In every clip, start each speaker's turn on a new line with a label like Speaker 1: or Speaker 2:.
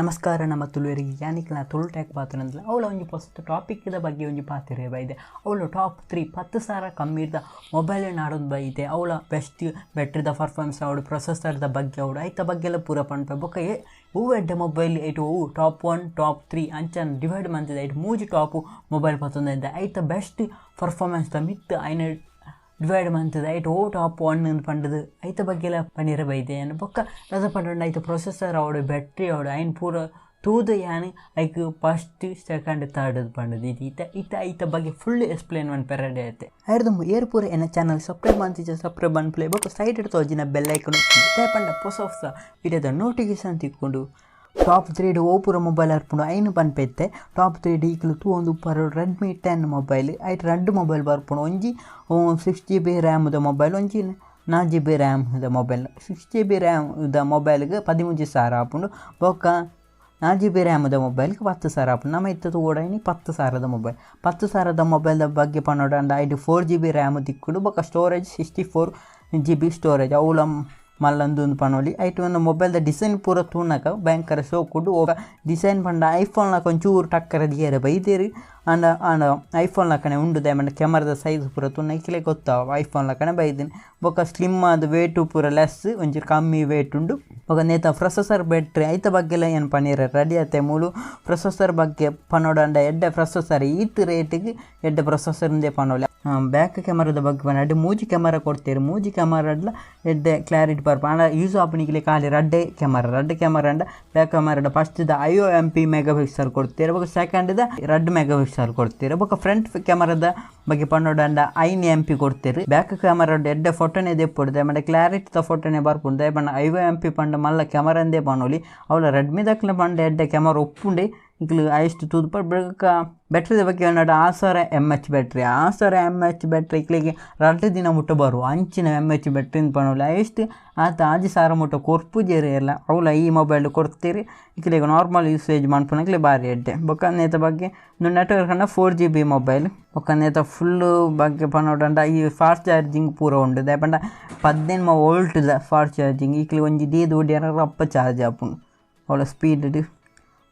Speaker 1: ನಮಸ್ಕಾರ ನಮ್ಮ ತುಳುವರಿಗೆ ಯಾನಿಕ್ಲ ತುಳು ಟ್ಯಾಕ್ ಪಾತ್ರನಂದಲ ಅವಳ ಒಂಜಿ ಪೊಸತ್ ಟಾಪಿಕ್ದ ಬಗ್ಗೆ ಒಂಜಿ ಪಾತಿರೆ ಬೈದೆ. ಅವಳು ಟಾಪ್ 3 10,000 ಕಮ್ಮಿ ಇರ್ದ ಮೊಬೈಲ್ ನಾಡೊಂದು ಬೈದೆ. ಅವಳ ಬೆಸ್ಟ್ ಬ್ಯಾಟ್ರಿದ ಪರ್ಫಾರ್ಮೆನ್ಸ್ ಅವಳು ಪ್ರೊಸೆಸರ್ದ ಬಗ್ಗೆ ಅವಳು ಐತ ಬಗ್ಗೆ ಎಲ್ಲ ಪೂರ ಪನ್ಪೆ. ಬೊಕ್ಕ ಹೂ ಎಡ್ಡೆ ಮೊಬೈಲ್ ಐಟು ಹೂ ಟಾಪ್ 1 ಟಾಪ್ 3 ಅಂಚನ್ ಡಿವೈಡ್ ಮಂತಿದೆ. ಐಟ್ ಮೂಜಿ ಟಾಪು ಮೊಬೈಲ್ ಪತ್ತೊಂದಿದ್ದೆ. ಐತ ಬೆಸ್ಟ್ ಪರ್ಫಾರ್ಮೆನ್ಸ್ ದ ಮಿತ್ ಐನ ಡಿವೈಡ್ ಮಂತದ ಐಟ್ ಓ ಟಾಪ್ 1 ಅಂತ ಪಂಡದು ಐತ ಬಗ್ಗೆ ಎಲ್ಲ ಪನೀರ ಬೈದೆ. ಬೊಕ್ಕ ರಥ ಪಂಡ ಐತ ಪ್ರೊಸೆಸರ್ ಅವಡು ಬ್ಯಾಟ್ರಿ ಅವಡು ಐನ್ ಪೂರ ತೂದು ಯಾನ್ ಐಕ್ first second third ಪಂಡದು ಇದು ಇತ್ತ ಇತ್ತ ಐತ ಬಗ್ಗೆ ಫುಲ್ ಎಕ್ಸ್ಪ್ಲೇನ್ ಮನ್ಪೆ ರೆಡಿ ಐತೆ. ಐರ್ದು ಏರ್ ಪೂರ ಎನ್ನ ಚಾನಲ್ ಸಬ್ಸ್ಕ್ರೈಬ್ ಮಂತಿಜ ಸಬ್ಸ್ಕ್ರೈಬ್ ಮನ್ಪುಲೆ. ಬೊಕ್ಕ ಸೈಡ್ ತೋಜಿನ ಬೆಲ್ ಐಕನ್ ಪಂಡ ಹೊಸ ಹೊಸ ವಿಡಿಯೋದ ನೋಟಿಫಿಕೇಶನ್ ತಿಕ್ಕೊಂಡು. ಟಾಪ್ 3 ಓಪುರ ಮೊಬೈಲ್ ಅರ್ಪುಂಡು ಐನು ಪನ್ಪೆತ್ತೆ. ಟಾಪ್ 3 ಈಕ್ಲು ತೂವೊಂದು ಉಪ್ಪರು Redmi 10 mobile. ಐಟ್ ರಡ್ಡ್ ಮೊಬೈಲ್ ಬರ್ಪುಂಡು. ಒಂಜಿ 6 GB ರ್ಯಾಮ್ದ ಮೊಬೈಲ್, ಒಂಜಿ 4 GB ರ್ಯಾಮ್ದ mobile. 6 GB ರ್ಯಾಮ್ದ ಮೊಬೈಲ್ಗೆ 13,000 ಆಪುಂಡು. ಬೊಕ್ಕ 4 GB ರ್ಯಾಮ್ದ ಮೊಬೈಲ್ಗೆ 10,000 ಆಪುಂಡು. ನಮ್ಮ ಇತ್ತ ತೂವೊಡೈನಿ 10,000 ಮೊಬೈಲ್. 10,000 ಮೊಬೈಲ್ದ ಬಗ್ಗೆ ಪನೊಡಂಡ ಐಟ್ 4 GB RAM ತಿಕ್ಕುಂಡು. ಬೊಕ್ಕ storage 64 GB storage ಅವುಲ ಮಲ್ಲಂದು ಪನೊಲಿ. ಐಟ್ ಒಂದು ಮೊಬೈಲ್ದ ಡಿಸೈನ್ ಪೂರ ತೂನಕ ಭಯಂಕರ ಸೋಕುಂಡು. ಡಿಸೈನ್ ಪಂಡ ಐಫೋನ್ ಲಾಕ ಒಂಚೂರು ಟಕ್ಕರ ದಿಯರೆ ಬೈದೇರು. ಆಂಡ ಆಂಡ ಐಫೋನ್ ಲಕ್ಕನೆ ಉಂಡು ದಾಯೆ ಕ್ಯಾಮರದ ಸೈಜ್ ಪೂರ ತೂನ ಇಕ್ಲೆ ಗೊತ್ತಾವ ಐಫೋನ್ ಲಕ್ಕನೆ ಬೈದಿನಿ. ಬೊಕ್ಕ ಸ್ಲಿಮ್ ಆದ್ ವೇಟು ಪೂರ ಲೆಸ್ ಒಂಚೂರು ಕಮ್ಮಿ ವೇಟ್ ಉಂಡು. ಬೊಕ್ಕ ನೇತ ಪ್ರೊಸೆಸರ್ ಬ್ಯಾಟ್ರಿ ಐತ ಬಗ್ಗೆ ಎಲ್ಲ ಏನು ಪನೀರ ರೆಡಿ ಆತೆ. ಮೂಲು ಪ್ರೊಸೆಸರ್ ಬಗ್ಗೆ ಪನೊಡಂಡ ಎಡ್ಡೆ ಪ್ರೊಸೆಸರ್ ಈತ್ ರೇಟಿಗೆ ಎಡ್ಡೆ ಪ್ರೊಸೆಸರ್ ಇಂದೇ ಪನೊಲಿ. ಬ್ಯಾಕ್ ಕ್ಯಾಮರದ ಬಗ್ಗೆ ಪನ ಅಡ್ಡೆ ಮೂಜಿ ಕ್ಯಾಮರಾ ಕೊಡ್ತೀರಿ. ಮೂಜಿ ಕ್ಯಾಮರಾಡ್ಲ ಎಡ್ಡೆ ಕ್ಲಾರಿಟಿ ಬರ್ಪ. ಆಂಡ ಯೂಸ್ ಆಪುನಿಕ್ಲೆ ಖಾಲಿ ರಡ್ಡೆ ಕ್ಯಾಮರಾ. ರಡ್ಡೆ ಕ್ಯಾಮರಾ ಅಂಡ ಬ್ಯಾಕ್ ಕ್ಯಾಮರಾಡ ಫಸ್ಟ್ದ ಐಒ M P mega pixel ಕೊಡ್ತೀರಿ. ಬೊಕ್ಕ ಸೆಕೆಂಡ್ದ 2 ಮೆಗಾ ಪಿಕ್ಸೆಲ್ ಕೊಡ್ತೀರಿ. ಬೊಕ್ಕ ಫ್ರಂಟ್ ಕ್ಯಾಮರಾದ ಬಗ್ಗೆ ಪನ್ನೊಡಂಡ 5 MP ಕೊಡ್ತೀರಿ. ಬ್ಯಾಕ್ ಕ್ಯಾಮರಾ ಎಡ್ಡೆ ಫೋಟೋನೇ ದೆಪ್ಪೊಡು ಆಮೇಲೆ ಕ್ಲಾರಿಟಿದ ಫೋಟೋನೇ ಬರ್ಪುಂಡು. ದಯಪಂಡ ಐಒ ಎಂ.ಪಿ ಪಂಡ ಮಲ್ಲ ಕ್ಯಾಮರಾ ಅಂದೇ ಪನೊಲಿ. ಅವಳ ರೆಡ್ಮಿ ದಕ್ಲ ಪಂಡ ಎಡ್ಡೆ ಕ್ಯಾಮರಾ ಉಪ್ಪುಂಡೆ ಇಕ್ಲು ಐಷ್ಟು ತೂದು. ಬೊಕ್ಕ ಬ್ಯಾಟ್ರಿದ ಬಗ್ಗೆ ಪನ್ನೊಡ 6,000 mAh battery. 6,000 mAh battery ಇಕ್ಲಿಗೆ 2 ದಿನ ಮುಟ್ಟ ಬರು ಅಂಚಿನ mAh battery ಪನೊಲಿ. ಐಷ್ಟು ಆತ 5,000 ಮುಟ್ಟ ಕೊರ್ಪುಜೆರ್ ಎಲ್ಲ ಅವಳ ಈ ಮೊಬೈಲ್ ಕೊಡ್ತೀರಿ. ಇಕ್ಲಿಗೆ ನಾರ್ಮಲ್ ಯೂಸೇಜ್ ಮನ್ಪುನಕ್ಲೆ ಬಾರಿ ಎಡ್ಡೆ. ಬೊಕ್ಕ ನೇತ ಬಗ್ಗೆ ನೆಟ್ವರ್ಕ್ ಅಂಡ 4 GB mobile. ಬೊಕ್ಕ ನೇತ ಫುಲ್ಲು ಬಗ್ಗೆ ಪನೊಡಂಡ ಈ ಫಾಸ್ಟ್ ಚಾರ್ಜಿಂಗ್ ಪೂರ ಉಂಡು. ದಾಯೆ ಪಂಡ 18 ವೋಲ್ಟ್ದ ಫಾಸ್ಟ್ ಚಾರ್ಜಿಂಗ್ ಇಕ್ಲಿ ಒಂಜಿ ದೀದ್ ಒಡಿಯರ ರಪ್ಪ ಚಾರ್ಜ್ ಆಪುಂಡು ಅವಳ ಸ್ಪೀಡ್.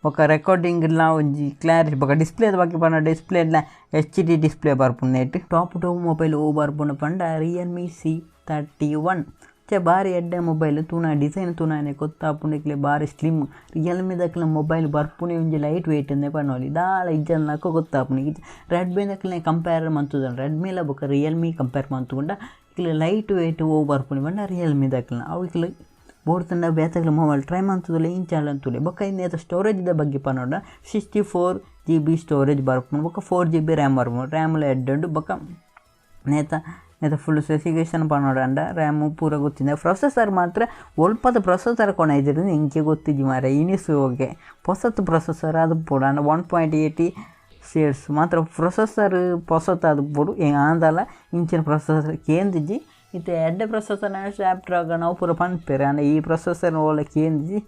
Speaker 1: ಬೊಕ್ಕ ರೆಕಾರ್ಡಿಂಗ್ಲ ಒಂಜಿ ಕ್ಲಾರಿಟಿ. ಬೊಕ್ಕ ಡಿಸ್ಪ್ಲೇದ ಬಗ್ಗೆ ಪಂಡ ಡಿಸ್ಪ್ಲೇಡ್ಲ HD display ಬರ್ಪುಂಡು net. Top 2 mobile ಓ ಬರ್ಪುಂಡು ಪಂಡ Realme C31. ಚೆ ಬಾರಿ ಎಡ್ಡೆ ಮೊಬೈಲ್. ತೂನ ಡಿಸೈನ್ ತೂನಾನೆ ಗೊತ್ತಾಪುಂಡು. ಇಕ್ಲೆ ಬಾರಿ ಸ್ಲಿಮ್ ರಿಯಲ್ಮಿ ದಕ್ಲ ಮೊಬೈಲ್ ಬರ್ಪುಣೆ ಒಂಜಿ ಲೈಟ್ ವೇಟ್ ಅಂದೆ ಪನೊಲಿ. ದಾಲ ಇಜ್ಜನ್ನಕ ಗೊತ್ತಾಪುಂಡು. ರೆಡ್ಮಿ ದಕ್ಲೆ ಕಂಪೇರ್ ಮಂತುದ ರೆಡ್ಮಿಲ ಬೊಕ್ಕ ರಿಯಲ್ಮಿ ಕಂಪೇರ್ ಮಂತುಂಡ ಇಕ್ಲೆ ಲೈಟ್ ವೇಟ್ ಓ ಬರ್ಪುಣೆ ಪಂಡ ರಿಯಲ್ಮಿ ದಕ್ಲ ಅವು ಇಕ್ಲೆ ಬೋರ್ತಂಡ ಬೇತಗ್ಲ ಮೊಬೈಲ್ ಟ್ರೈ ಮಂತುದಲ್ಲ ಇಂಚಾಲ ಅಂತುಲೆ. ಬೊಕ್ಕ ಇನ್ನೇತ ಸ್ಟೋರೇಜ್ದ ಬಗ್ಗೆ ಪನೊಡ 64 GB storage ಬರ್ಪುಂಡು. ಬೊಕ್ಕ 4 GB RAM ಬರ್ಪುಂಡು. ರ್ಯಾಮ್ಲ ಎಡ್ಡೆ ಉಂಡು. ಬೊಕ್ಕ ನೇತ ನೇತ ಫುಲ್ ಸ್ಪೆಸಿಫಿಕೇಶನ್ ಪನೊಡಂಡ ರ್ಯಾಮು ಪೂರ ಗೊತ್ತಿದೆ. ಪ್ರೊಸೆಸರ್ ಮಾತ್ರ ಒಲ್ಪದ ಪ್ರೊಸೆಸರ್ ಕೊಣ ಇದ್ದರೆ ಎಂಕೆ ಗೊತ್ತಿಜ್ಜಿ ಮಾರೆ ಇನಿಸು ಹೋಗೆ ಪೊಸತ್ ಪ್ರೊಸೆಸರ್ ಅದು ಪೋಡು. ಅಂಡ 1.80 ಸೇರ್ಸ್ ಮಾತ್ರ ಪ್ರೊಸೆಸರ್ ಪೊಸತ್ ಅದು ಪೋಡು. ಆಂದಲ ಇಂಚಿನ ಪ್ರೊಸೆಸರ್ ಕೇಂದಿಜ್ಜಿ. ಇತ್ತೆ ಎಡ್ಡೆ ಪ್ರೊಸೆಸರ್ ಸ್ನ್ಯಾಪ್ಡ್ರಾಗನ್ ಅವು ಪೂರ ಪನ್ಪೆರ್. ಆಂಡ ಈ ಪ್ರೊಸೆಸರ್ ಓಲ ಕೇಂದಿಜ್ಜಿ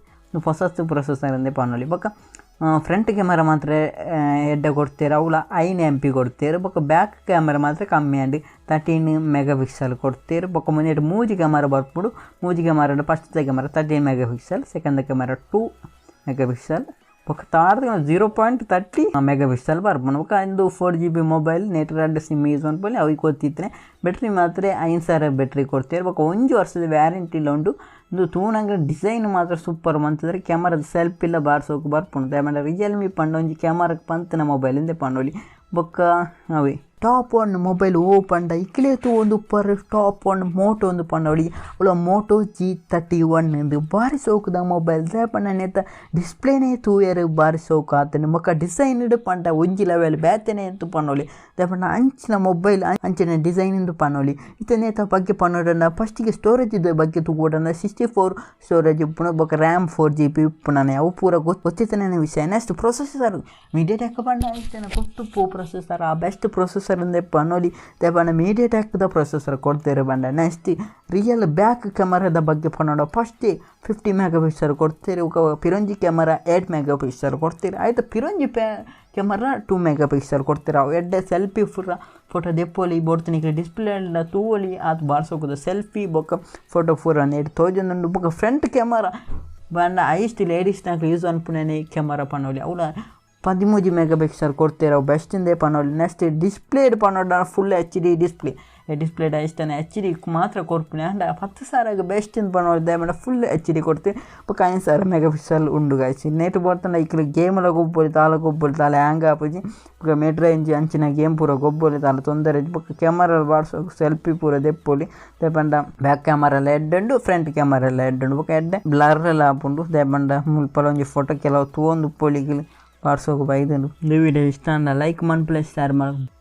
Speaker 1: ಪೊಸತ್ ಪ್ರೊಸೆಸರ್ ಅಂದೇ ಪನೊಲಿ. ಬೊಕ್ಕ ಫ್ರಂಟ್ ಕ್ಯಾಮರಾ ಮಾತ್ರ ಎಡ್ಡೆ ಕೊಡ್ತೀರಿ. ಅವಳ 5 MP ಕೊಡ್ತೀರಿ. ಬೊಕ್ಕ ಬ್ಯಾಕ್ ಕ್ಯಾಮರಾ ಮಾತ್ರ ಕಮ್ಮಿ and 13 mega pixel ಕೊಡ್ತೀರಿ. ಬೊಕ್ಕ ಮುಂದೆ ಮೂಜಿ ಕ್ಯಾಮರಾ ಬರ್ಪುಂಡು. ಮೂಜಿ camera first camera 13 mega pixel, second camera 2 mega pixel, ಬೊಕ್ಕ third 0.30 mega pixel ಬರ್ಪುಂಡು. ಬೊಕ್ಕ ಇಂದು 4 GB mobile net 2 SIM use ಮನ್ಪೊಲಿ. ಅವು ಗೊತ್ತಿತ್ತನೆ ಬ್ಯಾಟ್ರಿ ಮಾತ್ರ 5,000 ಬ್ಯಾಟ್ರಿ ಕೊಡ್ತೀರಿ. ಬೊಕ್ಕ 1 ವರ್ಷದ ವ್ಯಾರಂಟಿ ಇಲ್ಲ ಉಂಡು. ಇಂದು ತೂನಂಗ ಡಿಸೈನ್ ಮಾತ್ರ ಸೂಪರ್ ಮಂತಂದ್ರೆ ಕ್ಯಾಮರಾದ ಸೆಲ್ಫಿ ಇಲ್ಲ ಬಾರ್ಸೋಕೆ ಬರ್ಪುಂಡು. ಆಮೇಲೆ ರಿಯಲ್ಮಿ ಪಂಡ ಒಂಜಿ ಕ್ಯಾಮರಾಕ್ಕೆ ಪಂತನ ಮೊಬೈಲ್ ಇಂದೆ ಪಂಡೊಲಿ. ಬೊಕ್ಕ ಅವೇ ಟಾಪ್ 1 ಮೊಬೈಲ್ ಓ ಪಂಡ ಇಕ್ಲೆ ತೂವೊಂದು ಉಪ್ಪರು ಟಾಪ್ 1 ಮೋಟೋ ಒಂದು ಪಂಡೊಲಿ. ಅವಳ ಮೋಟೋ G31 ಇಂದು ಬಾರಿ ಸೋಕುದ ಮೊಬೈಲ್. ದಾಯೆ ಪಂಡ ನೇತ ಡಿಸ್ಪ್ಲೇನೇ ತೂಯರು ಬಾರಿ ಸೋಕು ಆತನೆ. ಬೊಕ್ಕ ಡಿಸೈನ್ ಪಂಡ ಒಂಜಿ ಲೆವೆಲ್ ಬೇತೆನೆ ಎಂತು ಪಂಡೊಲಿ. ದಾಯೆ ಪಂಡ ಅಂಚಿನ ಮೊಬೈಲ್ ಅಂಚಿನ ಡಿಸೈನ್ ಇಂದು ಪನೊಲಿ. ಇತ್ತೆ ನೇತ ಬಗ್ಗೆ ಪನೊಡಂಡ ಫಸ್ಟಿಗೆ ಸ್ಟೋರೇಜ್ ಬಗ್ಗೆ ತೂವೊಡಂಡ 64 ಸ್ಟೋರೇಜ್ ಉಪ್ಪುಂಡು. ಬೊಕ್ಕ ರ್ಯಾಮ್ 4 GB ಉಪ್ಪುಂಡು. ಅವು ಪೂರ ಗೊತ್ತಿತ್ತನೇ ವಿಷಯ. Next processor MediaTek ಪಂಡ ಇತ್ತನ ಗೊತ್ತುಪ್ಪು ಪ್ರೊಸೆಸರ್ ಆ ಬೆಸ್ಟ್ ಪ್ರೊಸೆಸರ್ ಅಂದೆ ಪನೊಲಿ. ದಾಯೆ ಪಂಡ ಮೀಡಿಯಾಟೆಕ್ದ ಪ್ರೊಸೆಸರ್ ಕೊಡ್ತೇವೆ ಬಂಡ. Next real back ಕ್ಯಾಮರಾದ ಬಗ್ಗೆ ಪನೊಡ first 50 mega pixel ಕೊಡ್ತೀರಿ. ಪಿರೊಂಜಿ camera 8 mega pixel ಕೊಡ್ತೀರಿ. ಆಯ್ತು ಪಿರೊಂಜಿ camera 2 mega pixel ಕೊಡ್ತೀರ. ಅವು ಎಡ್ಡೆ ಸೆಲ್ಫಿ ಪೂರ ಫೋಟೋ ದೆಪ್ಪೊಲಿ ಬೋಡ್ತಿನಿ ಡಿಸ್ಪ್ಲೇ ತೂವೊಲಿ ಆತ್ ಬಾರ್ಸೋಕುದ ಸೆಲ್ಫಿ ಬೊಕ್ಕ ಫೋಟೋ ಪೂರ ನೆಟ್ ತೋಜೊಂದುಂಡು. ಬೊಕ್ಕ ಫ್ರಂಟ್ ಕ್ಯಾಮರಾ ಬಂಡ ಐಸ್ಟ್ ಲೇಡೀಸ್ ನಕುಲು ಯೂಸ್ ಅನ್ಪುನೇ ಕ್ಯಾಮರಾ ಪನೊಲಿ. ಅವಳ 13 ಮೆಗಾ ಪಿಕ್ಸೆಲ್ ಕೊಡ್ತೇರ, ಬೆಸ್ಟ್ ಇಂದೇ ಪನೊಲಿ. ನೆಕ್ಸ್ಟ್ ಡಿಸ್ಪ್ಲೇಡ್ ಪನೊಡ full H D display. Display ಇಷ್ಟನೇ ಎಚ್ ಡಿ ಮಾತ್ರ ಕೊರ್ಪುನೆ. ಅಂಡ 10,000ಗ್ ಬೆಸ್ಟ್ ಇಂದ್ ಪನೊಲಿ, ದಾಯೆ ಫುಲ್ ಎಚ್ ಡಿ ಕೊಡ್ತೆ. ಬೊಕ 5000 ಮೆಗಾ ಪಿಕ್ಸೆಲ್ ಉಂಡು ಗಾಯ್ಸ್. ನೆಟ್ ಬರ್ತಂಡ ಇಕ್ಲು ಗೇಮ್ ಲ ಗೊಬ್ಬೊಲಿ, ದಾಲ ಗೊಬ್ಬೊಲಿ, ದಾಲ ಹ್ಯಾಂಗ್ ಆಪುಜಿ. ಬೊಕ ಮಿಡ್ ರೇಂಜ್ ಅಂಚಿನ ಗೇಮ್ ಪೂರ ಗೊಬ್ಬೊಲಿ, ದಾಲ ತೊಂದರೆ. ಬೊಕ ಕ್ಯಾಮರಾ ಬಾರ್ಸೋಗ್ ಸೆಲ್ಫಿ ಪೂರ ದೆಪ್ಪೊಲಿ. ದಾಯೆ ಪಂಡ ಬ್ಯಾಕ್ ಕ್ಯಾಮರಾ ಲ ಎಡ್ಡೆ ಉಂಡು, ಫ್ರಂಟ್ ಕ್ಯಾಮರಾ ಲ ಎಡ್ಡೆ ಉಂಡು. ಬೊಕ ಎಡ್ಡೆ ಬ್ಲರ್ ಲ ಆಪುಂಡು. ದಾಯೆ ಪಂಡ ಮುಲ್ಪ ಒಂಜಿ ಫೋಟೋ ಕೆಲವು ತೂವೊಂದು ಉಪ್ಪೊಲಿ, ಇಕ್ಲು ಬಾರ್ಸೋಗ್ ಬೈದುಂಡು. ಈ ವಿಡಿಯೋ ಇಷ್ಟ ಆಂಡ ಲೈಕ್ ಮನ್ಪುಲೆ, ಶೇರ್ ಮಲ್ಪುಲೆ.